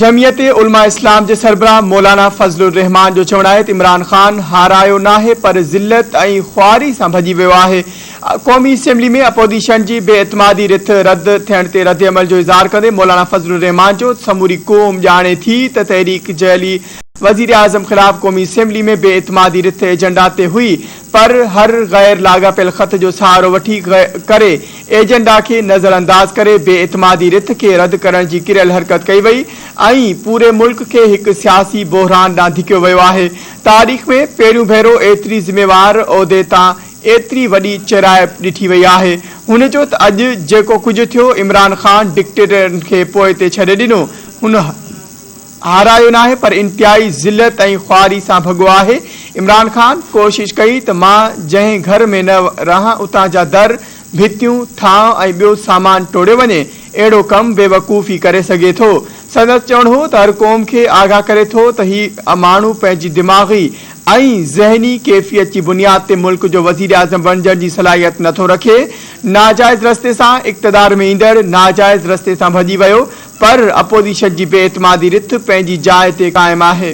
جمعيت علماء اسلام جي سربراهه مولانا فضل الرحمان جو چوڻ آهي ته عمران خان هارايو ناهي پر ذلت ۽ خواري سان ڀڄي ويو آهي. قومي اسيمبلي ۾ اپوزيشن جي بي اعتمادي رٿ رد ٿيڻ تي ردعمل جو اظهار ڪندي مولانا فضل الرحمان چيو ته سموري قوم ڄاڻي ٿي ته تحريڪ جعلي وزيراعظم خلاف قومي اسيمبلي ۾ بي اعتمادي رٿ ايجنڊا تي هئي پر هر غير لاڳاپيل خط جو سهارو وٺي ڪري ايجنڊا کي نظر انداز ڪري بي اعتمادي رٿ کي رد ڪرڻ جي ڪريل حرڪت ڪئي وئي ۽ پوري ملڪ کي هڪ سياسي بحران ڏانهن ڌڪيو ويو آهي. تاريخ ۾ پهريون ڀيرو ايتري ذميوار عهدي تان ايتري وڏي چرائپ ڏٺي وئي آهي. هن چيو ته اڄ جيڪو ڪجهه ٿيو عمران خان ڊڪٽيٽرن کي پوئتي ڇڏي ڏنو، هن هارايو ناهي پر انتهائي ذلت ۽ خواري سان ڀڳو آهي، عمران خان ڪوشش ڪئي ته مان جنهن گهر ۾ نه رهان اتان جا در، ڀتيون، ٿانء ۽ ٻيو سامان ٽوڙيو وڃي، اهڙو ڪم بيوقوف ئي ڪري سگهي ٿو. سندس چوڻ هو ته هر قوم کي آگاهه ڪري ٿو ته هي ماڻهو پنهنجي دماغي ۽ ذهني ڪيفيت جي بنياد تي ملڪ جو وزيراعظم بڻجڻ جي صلاحيت نٿو رکي، ناجائز رستي سان اقتدار ۾ ايندڙ ناجائز رستي سان ڀڄي ويو، پر اپوزيشن جي بي اعتمادي رٿ پنهنجي جاء تي قائم آهي.